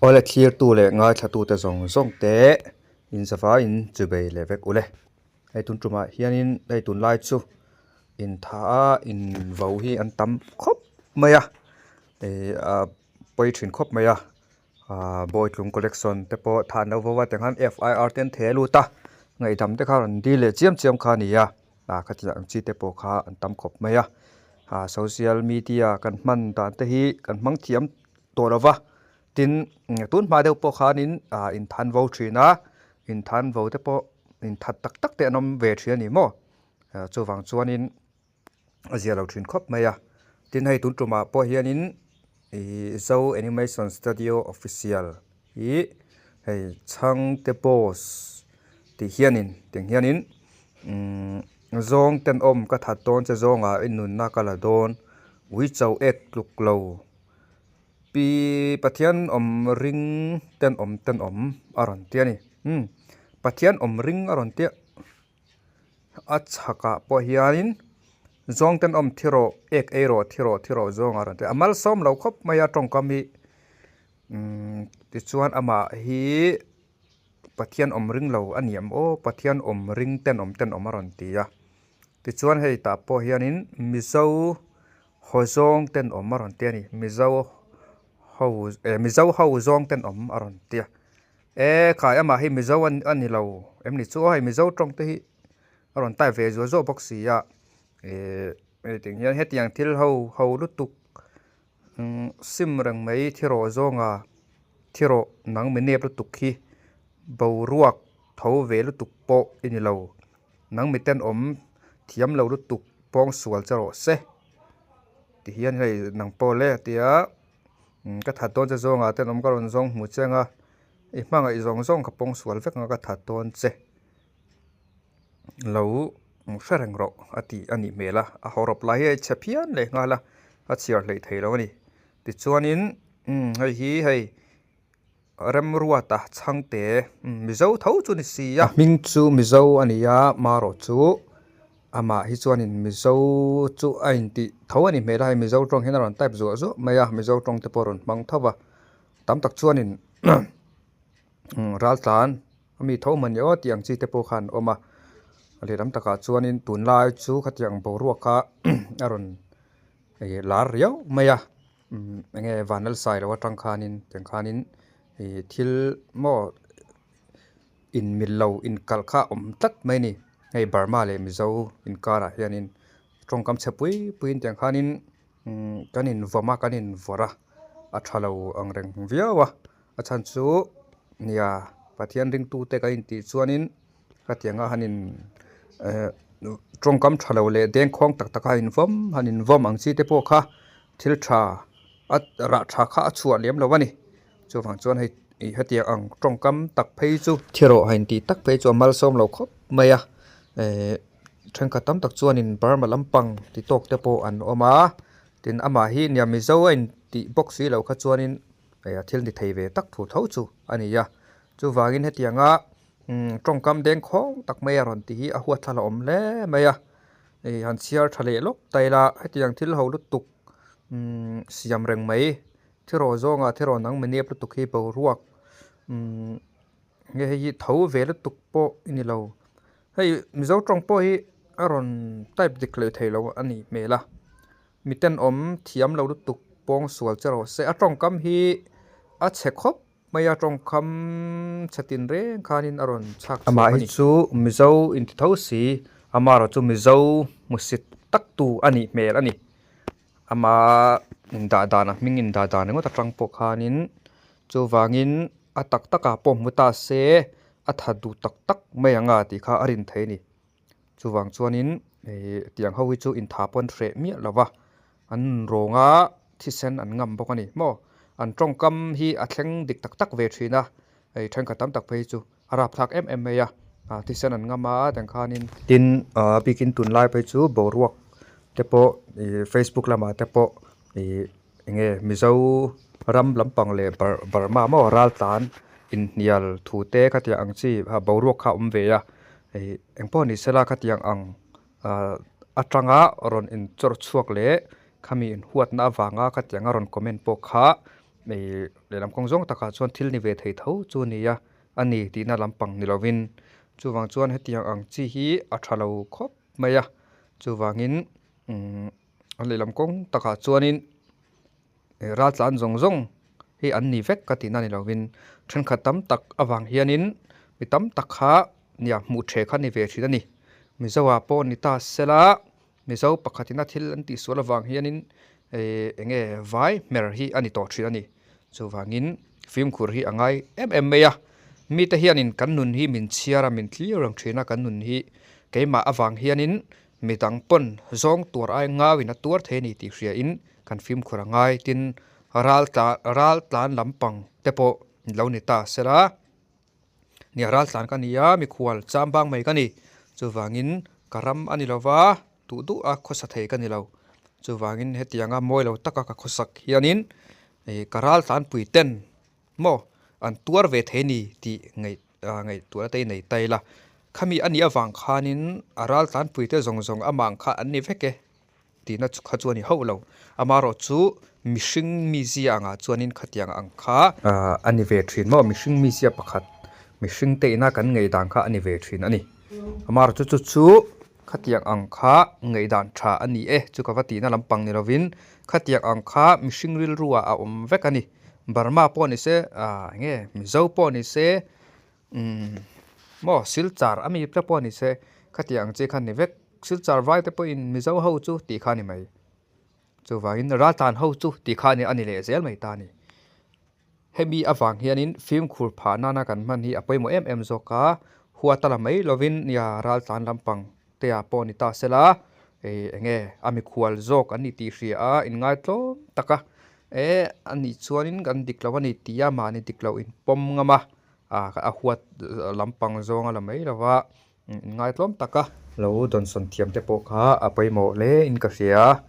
Awle thlirtu leh ngaithlatute zawng zawng te inzavaiin chubei leh vek ule. Hei tun tumah hianin hei tunlai chu intha a invo hi an tam khawp mai a ih a pawi thin khawp mai a ah bawitlung collection te pawh than lo vo a tikhan F I R te an theh lut a ngaihdam te kha rawn dil leh chiam chiam kha a ni a ah khatiang ang chi te pawh kha an tam khawp mai a ah social media kan hman dan te hi kan hmang thiam tawh lo va tin tun hma deuh pawh khanin ah inthan vo thin a inthan vo te pawh inthat tak tak te an awm ve thin a ni maw chuvang chuanin a zia lo thin khawp mai a tin hei tun tumah pawh hianin ih zo animation studio official hi hei chhangte boss tih hianin tiang hianin umm zawng tenawm ka that dawn che zawngah i nunna ka la dawn ui cho ek tluk lo. Pi Pathian awm ring tenawm tenawm a rawn ti a ni. Umm Pathian awm ring a rawn tia. A chhakah pawh hianin zawng tenawm thi rawh ek ei rawh thi rawh thi rawh zawng a rawn ti a. A malsawm lo khawp mai a tawngkam hi. Umm tichuan amah hi Pathian awm ring lo a ni em aw Pathian awm ring tenawm tenawm a rawn ti a. Tichuan hei tah pawh hianin Mizo Haw zawng tenawm a rawn ti a ni. Mizo ho eh Mizo ho zawng tenawm a rawn ti a. E khai amah hi Mizo a ni lo em ni chu aw hei Mizo tawng te hi a rawn type ve zuah zuah bawk si a. Eh hei tiang hian hetiang thil ho ho lutuk umm sim reng mai thi rawh zawnga thi rawh nang mi nep lutuk hi boruak tho ve lutuk pawh i ni lo. Nang mi tenawm thiam lo lutuk pawng sual che rawh se ti hian hei nang pawh le a ti a ka that dawn che zawngah tenawm ka rawn zawng hmu che anga i hmangaih zawng zawng ka pawng sual vek anga ka that dawn che lo hre reng rawh a ti a nih hmel a a hawrawp lai hi a chhe phian leh nghal a a chhiar hleih thei lo a ni tichuanin hei hi hei. Remruata chhangte Mizo tho chu ni si a. A hming chu Mizo a ni a, marawh chu amah hi chuanin Mizo chu a intih tho a ni hmel a, hei Mizo tawng hian a rawn type zuah zuah mai a, Mizo tawng te pawh a rawn hmang tho va, tam tak chuanin raltlan a mi tho mawni aw tih ang chi te pawh khan a awm a, lehlam takah chuanin tunlai chu khatiang boruak kha a rawn lar riau mai a. Umm enge vanlal sai lo atang khanin tiang khanin ih thil maw in mil lo inkalh kha a awm tlat mai a ni hei Burma leh Mizo inkarah hianin tawngkam chhe pui puiin tiang khanin umm kan invawm a kan invawrh a a tha lo ang reng viau a a chhan chu nia Pathian ringtute kan intih chuanin khatianga han in eh tawngkam tha lo leh dengkhawng tak tak a invawm han invawm ang chi te pawh kha thil tha a rah tha kha a chhuah lem lo a ni chuvang chuan hei ih hetiang ang tawngkam tak phei chu thi rawh han intih tak phei chu a malsawm lo khawp mai a eh thenkhat tam tak chuanin Burma lampang ti tawk te pawh an awm a tin amah hi nia Mizo a intih bawk si loh kha chuanin eh a thil ni thei ve tak thu tho chu a ni a chuvangin hetianga Umm tawngkam deng khawng tak mai a rawn ti hi a huat thla hlauhawm hle mai a ih han chhiar tha leh lawk ta ila hetiang thil ho lutuk umm siam reng mai thi rawh zawngah thi rawh nang mi nep lutuk hi boruak umm nge hei hi tho ve lutuk pawh i ni lo hei mizo tawng pawh hi a rawn type dik leh thei lo a nih hmel a mi tenawm thiam lo lutuk pawng sual che rawh se a tawngkam hi a chhe khawp. Hmaia tawngkham chhe tin reng khanin a rawn chhak chhuak a ni. Amah hi chu Mizo inti tho si, amaherawh chu Mizo hmusit tak tu a nih hmel a ni. Ama indah dan, a hming indah dan ringawt atang pawh khanin chuvangin a tak takah pawh hmu ta se a that duh tak tak mai ang a tih kha a rin theih a ni. Chuvang chuanin ih tiang ho hi chu intha pawn hreh miah lo va, an rawnga thisen an ngam bawk a ni maw? An tawngkam hi a thleng dik tak tak ve thin a, hei thenkhat tam tak phei chu a rapthlak em em mai a, thisen an ngam a tiang khanin. Tin a bikin tunlai phei chu boruak te pawh ih facebook lamah te pawh ih eng nge Mizo ram lampang leh Burma maw raltlan inhnial thu te khatiang ang chi boruak kha a awm ve a ih engpawh ni sela khatiang ang ah atanga rawn inchawr chhuak leh khami inhuatna avanga khatianga rawn comment pawh kha Ih lehlam kawng zawng takah chuan thil ni ve thei tho chu a ni a, a ni tihna lampang ni lovin chuvang chuan hetiang ang chi hi a tha lo khawp mai a chuvangin umm a lehlam kawng takah chuanin ral tlan zawng zawng hi an ni vek ka tihna ni lovin thenkhat tam tak avang hianin mi tam tak kha nia hmuh theh kha ni ve thin a ni mizo ah pawh ni ta sela. Mizo pakhatina thil an tihsual avang hianin ih eng nge vai hmer hi a ni tawh thin a ni. Chuvangin fimkhur hi a ngai em em mai a. Mite hianin kan nun hi min chhiar a, min thlir reng thin a, kan nun hi keimah avang hianin midang pawn zawng tuar ai ngauin a tuar thei a ni tih hriain kan fimkhur a ngai. Tin, ral tla ral tlan lampang te pawh lo ni ta sela. Nia ral tlan ka ni a, mikhual cham bang mai ka ni. Chuvangin ka ram a ni lo va, duh duh a khawsa thei ka ni lo. Chuvangin hetianga mawi lo taka ka khawsak hianin ih ka ral tlanpui ten maw an tuar ve thei ni tih ngaih ngaihtuahna te i nei ta ila. Khami a nih avang khanin a ral tlanpui te zawng zawng amah ang kha an ni vek e. Tihna chu kha chu a ni hauh lo. Amaherawh chu mihring mizia angah chuanin khatiang ang kha. A ni ve thin maw? Mihring mizia pakhat, mihring te ina kan ngaihdan kha a ni ve thin a ni. Amaherawh chu chu chu khatiang ang kha ngaihdan tha a ni e chu ka va tihna lampang ni lovin khatiang ang kha mihring rilruah a awm vek a ni. Burma pawh ni se, eng nge Mizo pawh ni se, Umm maw silchar a mi te pawh ni se khatiang ang chi kha ni vek silchar vai te pawhin mizo ho chu tih kha a ni mai chuvangin raltlan ho chu tih kha a ni leh zel mai ta a ni hemi avang hianin fimkhur phah nana kan hman hi a pawimawh em em zawk a huat a la mai lovin nia raltlan lampang te ah pawh ni ta sela ih eng nge a mikhual zawk an ni tih hria a inngaitawm tak a eh a nih chuanin kan dik lo a ni tih a mahni dik loh inpawm ngam a. A huat lampang zawng a la mai lo va, inngaihtlawm taka. Lo dawnsawn thiam te pawh kha a pawimawh hle in ka hria.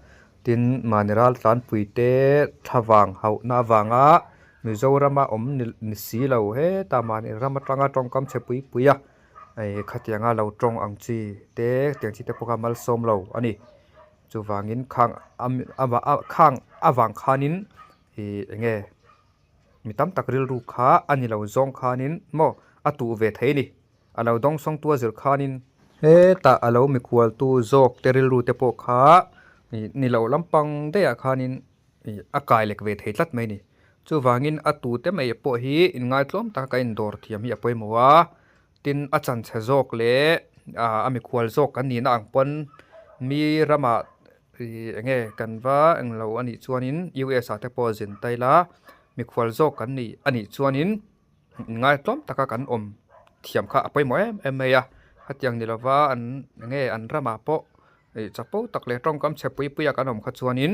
Tin, mahni ral tlanpui te thlavang hauhna avanga Mizorama awm ni si lo heta mahni ram atanga tawngkam chhe pui pui a, khatianga lo tawng ang chi te tiang chi te pawh kha malsawm lo a ni. Chuvangin khang khang avang khanin ih eng nge. Mi tam tak rilru kha a ni lo zawng khanin maw a tuh ve thei ni. A lo dawng sawngtu a zir khanin. Hetah a lo mikhualtu zawk te rilru te pawh kha ni lo lampang daihah khanin a kai lek ve thei tlat mai ni. Chuvangin a tute mai pawh hi inngaitlawm taka ka indawr thiam hi a pawimawh a. Tin, a chanchhe zawk leh a mikhual zawk kan nihna ang pawn mi ramah Ih eng nge kan va eng lo a nih chuanin US ah te pawh zin ta ila mikhual zawk kan nih a nih chuanin inngaihtlawm taka kan awm thiam kha a pawimawh em em mai a khatiang ni lova an eng nge an ramah pawh ih chapo tak leh tawngkam chhe pui pui a kan awm kha chuanin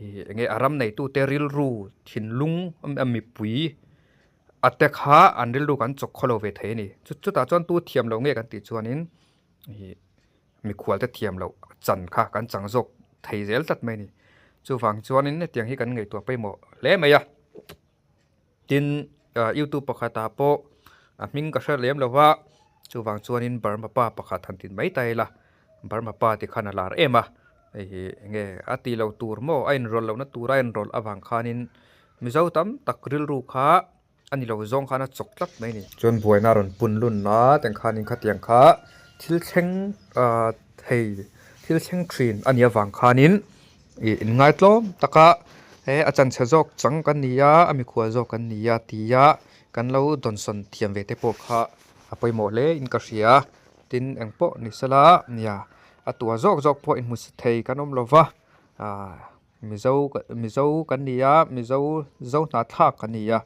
ih eng nge a ram neitute rilru thinlung a mipui a te kha an rilru kan chawk khaw lo ve thei a ni chu chutah chuan tu thiam loh nge kan tih chuanin ih. Mikhual te thiam loh chan kha kan chang zawk thei zel tlat mai a ni. Chuvang chuanin hetiang hi kan ngaihtuah pawimawh hle mai a. Tin, youtube pakhatah pawh a hming ka hre lem lo va, chuvang chuanin Burma pa pakhat han tin mai ta ila, Burma pa ti khan a lar em a, hei hi enge a tih loh tur maw a inrawlh lohna tura a inrawlh avang khanin Mizo tam tak rilru kha A ni lo zawng khan a chawk tlat mai a ni. Chuan buaina a rawn pun lun a, tiang khanin khatiang kha thil thleng ah thei thil thleng thin a nih avang khanin ih inngaitlawm taka he a chanchhe zawk chang kan ni a, a mikhual zawk kan ni a tia kan lo dawnsawn thiam ve te pawh kha a pawimawh hle in ka hria. Tin engpawh ni sela nia a tua zawk zawk pawh inhmu thei kan awm lo va ah. Mizo Mizo kan ni a, Mizo zo hnahthlak kan ni a,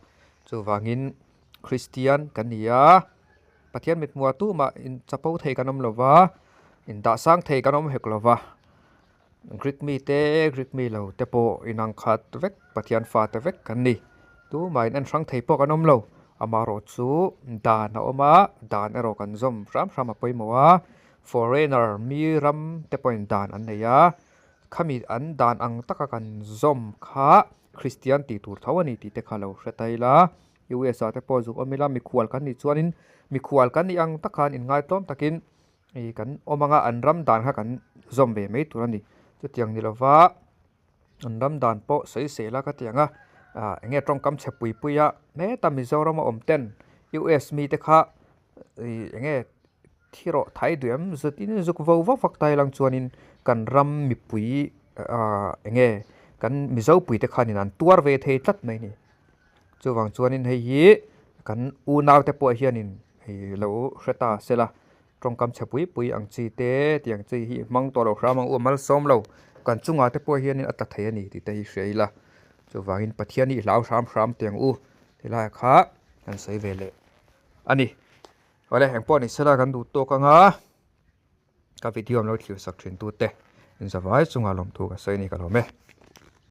chuvangin Kristian kan ni a, Pathian mithmuh ah tumah in chapo thei kan awm lo va, in dah sang thei kan awm hek lo va, Greek mi te Greek mi lo te pawh inang khat vek Pathian fa te vek kan ni, tumah in en hrang thei pawh kan awm lo, amaherawh chu dan a awm a, dan erawh kan zawm hram hram a pawimawh a, foreigner mi ram te pawhin dan an nei a. Khami an dan ang taka kan zawm kha Kristian tih tur tho a ni tih te kha lo hre ta ila. US ah te pawh zuk awm ila mikhual kan nih chuanin mikhual kan nih ang tak khan inngaitawm takin ih kan awm anga an ram dan kha kan zawm ve mai tur a ni. Chutiang ni lova an ram dan pawh sawi sel a ka ti ang a. Ah eng nge tawngkam chhe pui pui a heta Mizoram a awm ten US mi te kha ih eng nge thi rawh thai duh em zut in zuk vo vak vak ta ilang chuanin kan ram mipui ah eng nge kan Mizo pui te khanin an tuar ve thei tlat mai a ni. Chuvang chuanin hei hi kan unau te pawh hianin ih lo hre ta sela tawngkam chhe pui pui ang chi te tiang chi hi hmang tawh lo hram ang u malsawm lo kan chungah te pawh hianin a tla thei a ni tih te hi hria ila chuvangin Pathian hi hlau hram hram teh ang u tilai kha kan sawi ve leh a ni. Awle engpawh ni sela kan duh tawk anga ka video an lo thlir sak thin tute inzavai chungah lawmthu ka sawi a ni ka lawm e.